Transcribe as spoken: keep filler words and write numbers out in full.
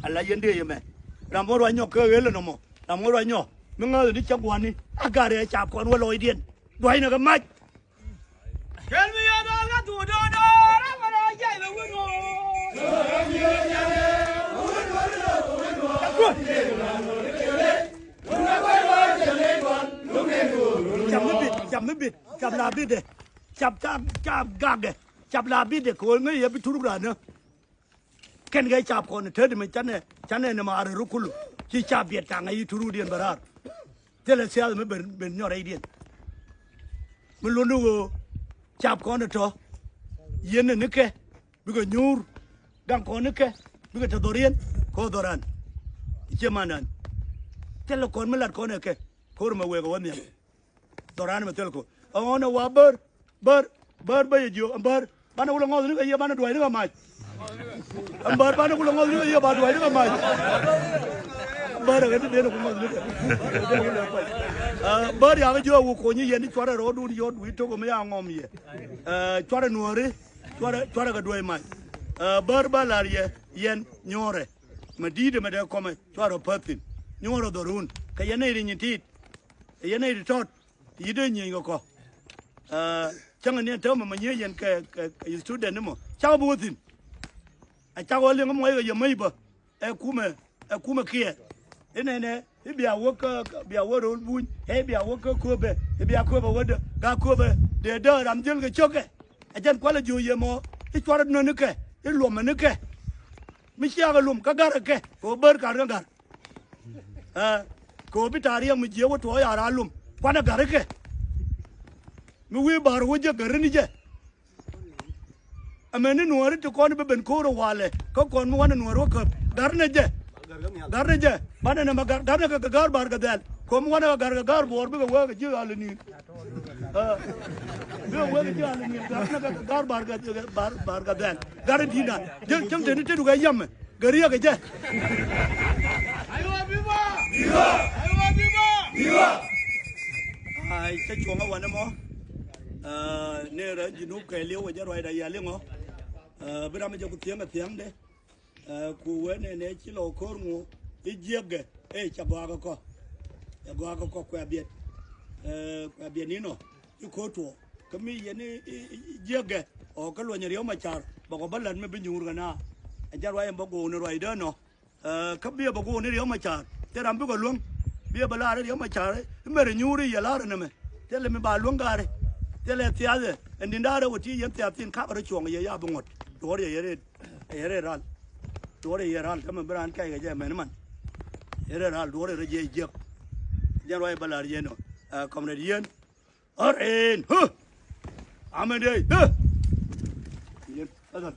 Ala yɛn dee yɛ mɛ. Ram mɔ ruac nyɔk kɛ ɣel ɛnɔmɔ. Ram mɔ ruac nyɔk. Mi ŋäth ni cä guani. A gat ɛ cap kɔn wä lɔcdiɛn. Dua̱cnɛ kɛ mac. Cap mi bit, cap mi bit, cap la bitdɛ. Cap, cap, cap gakdɛ. Cap la bitdɛ kɛ ɣöö ŋäc yɛ bi turuk raan nä. Kɛn kɛ cap kɔn tet mi canɛ, canɛ ni maari rukulu. Ci cap biɛt kaŋ a yi turuudiɛn bɛ raar. Thilɛ siath mi ben, ben nyɔr rɛydiɛn. Mi luni ɣöö cap kɔn tɔ. Yɛn ni kɛ bikɛ nyuur. Gaŋ kɔn ni kɛ bikɛ te dhɔriɛn kɛ dhɔran. Icie mandan. Thilɛ kɔn mi lat kɔn ɛ kɛ ko̱r mɛ wek ɛ wä nhiam. Dhɔran mɛ thil ko. Ɛ ɣɔn ɛ wa bär, bär, bär bä yɛ jiö, ɛn bär. Banɛ kulɛ ŋɔth ni kɛ yɛ, banɛ duac ni kɛ mac. Ɛn bär, banɛ kulɛ ŋɔth ni kɛ yɛ, ba duac ni kɛ mac. Bär ɛ ɣän ti den ku ŋɔth ni kɛ. Ɛ, bär yakä jiö ɛ wä konyi yɛn ni cuarɛ rɔɔdun yɔt wi̱i̱ tok ɛ mi ya ŋɔm yɛ. Ɛ, cuarɛ nuɔ̱ɔ̱ri, cuarɛ, cuarɛ kɛ duac mac. Ɛ, bär ba la̱r yɛ, yɛn nyuɔ̱ɔ̱rɛ. Mɛ di̱i̱t ɛmɛ dee kɔmɛ, cuarɛ päthin. Nyuɔ̱ɔ̱rɛ dhɔrun. Kɛ yɛn nɛy ri nyin ti̱i̱t. Ɛ yɛn nɛy ri tɔt. Yi dee nyieny kɛ kɔ. Ɛ, cäŋɛ ni ɛn täämɛ mɛ nyiey yɛn kɛ, kɛ, kɛ student ni mɔ. Cakɛ bi wä thi̱n. Ɛ cakɛ wä liŋ mɔ yɛ kɛ yɛ mäc bä. Ɛ kumɛ, ɛ kumɛ kiɛ. Inɛnɛ, i̱ bia wä kä, kä, bia wä ro̱l buny. Ɛ bia wä kä köpɛ. I̱ bia köpɛ wä dee. Ga köpɛ. Dee dee ram jiäl kɛ cäkɛ. Ɛ jɛn kualɛ jiö yɛ mɔ. I̱ cuarɛ nönikɛ. I̱ luɔmɛ nikɛ. Mi ciakɛ lum kä garɛ kɛ. Kɛ wä bär kar kä gar. Ɛ, kɛ ɣöö bi ta̱a̱ riɛk mi jiääk wä tuɔɔk ya̱r a lum. Kuanɛ ga̱rikɛ. Mi wi̱i̱ ba̱r wä jɛ gäri ni jɛ. Ɛmɛni nuääri ti kɔn bi ben ko̱o̱r ɛ walɛ. Kä kɔn mi wanɛ nuäär wä käp. Ga̱rinɛ jɛ. Ga̱rinɛ jɛ. Banɛ nɛmɛ ga̱r, ga̱rinɛ kɛ kɛ ga̱r ba̱r kɛ dhɛl. Kɔn mi wanɛ kɛ ga̱r kɛ ga̱r buɔɔr bikɛ wee kɛ ji̱ ɣal ni. Ɛ, bikɛ wee kɛ ji̱ ɣal ni. Ga̱rinɛ kɛ kɛ ga̱r ba̱r kɛ, kɛ ba̱r, ba̱r kɛ dhɛl. Ga̱rinɛ di̱t na. Jɛ cäŋ teni tet wä kɛ yamɛ. Gɛ riɛk ɛ jɛ. Aywa, viva! Viva! Aywa, viva! Viva! Ay, cä cuɔ̱ŋ ɛ wanɛ mɔ. Ɛ, ni rɛ ji̱ nup kɛ li̱w ɛ jɛ ruacda yɛ liŋɔ. Ɛ, bi ram ɛ jɛ ku thiäŋ ɛ thia̱ŋdɛ. Ɛ, ku wee nɛnɛ ci lɔ ko̱r ŋu i̱ jiäkɛ. Ɛ, cɛ gɔaa kɛ kɔ. Cɛ gɔaa kɛ kɔ kuɛ biɛt. Ɛ, kuɛ biɛt ni nɔ. Ci ko̱r tuɔɔk. Kä mi yɛn i̱, i̱, i̱ jiäkɛ. Ɔ kä luɔ̱nyɛ Riɛk Macar. Bɛ kɔ bä la̱t mi bi nyuur kɛ na. Ɛ jɛn ruac ɛn bä go̱o̱k ni ruacdä nɔ. Ɛ, kä biɛ bɛ go̱o̱k ni Riɛk Macar. Thil ram bikɛ luäŋ. Biɛ bɛ laar Riɛk Macar. I̱ mɛr i̱ nyuur i̱ yɛ laar ɛn ɛmɛ. Thilɛ mi ba luäŋ gaari. Thilɛ thiathɛ. Ɛn di̱n da̱a̱rɛ wä ti yɛn thiath thi̱n ka̱k rɔ cuɔ̱ŋ yɛ ya bi ŋuɔ̱t. Duɔ̱ɔ̱r yɛ yɛ rɛɛt. Ɛ yɛ rɛɛt ral. Duɔ̱ɔ̱r yɛ yɛ ral. Kä mɛ bi raan kɛc kɛ jɛ mɛn man. Yɛ rɛɛt ral. Duɔ̱ɔ̱r yɛ rɛ jiɛc jiäk. Jɛn ruac bä laar yɛn ɔ. Ɛ, kɔmrɛt yɛn. Ɣɔr en, hä! Amɛn dee, hä! Yen, Nathan.